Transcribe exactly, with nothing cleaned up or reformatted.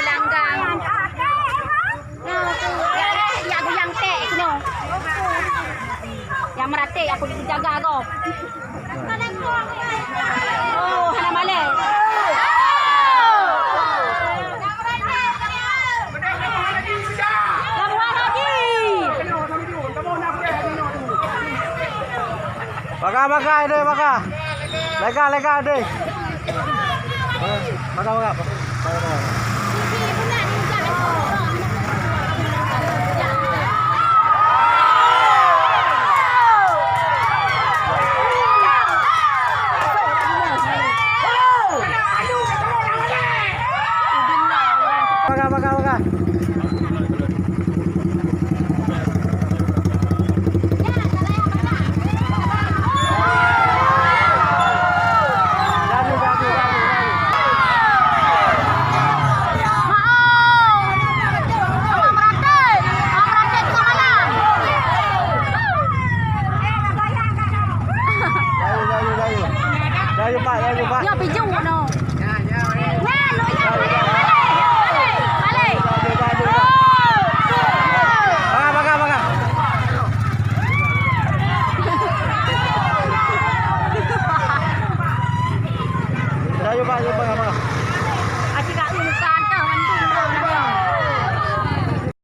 Langgang. Nah, tu, ya, ya, guyang tek keunoe. Nyang meuratéb, aku jaga gob. Oh, hana malèe. Labuhan Haji. Paga, paga, deh, paga. Lega, lega, deh. Paga, paga, paga, paga. Paga, paga, paga. Jauh, jauh, jauh. Jauh, Pak, jauh, Pak. Ya, pijong, no.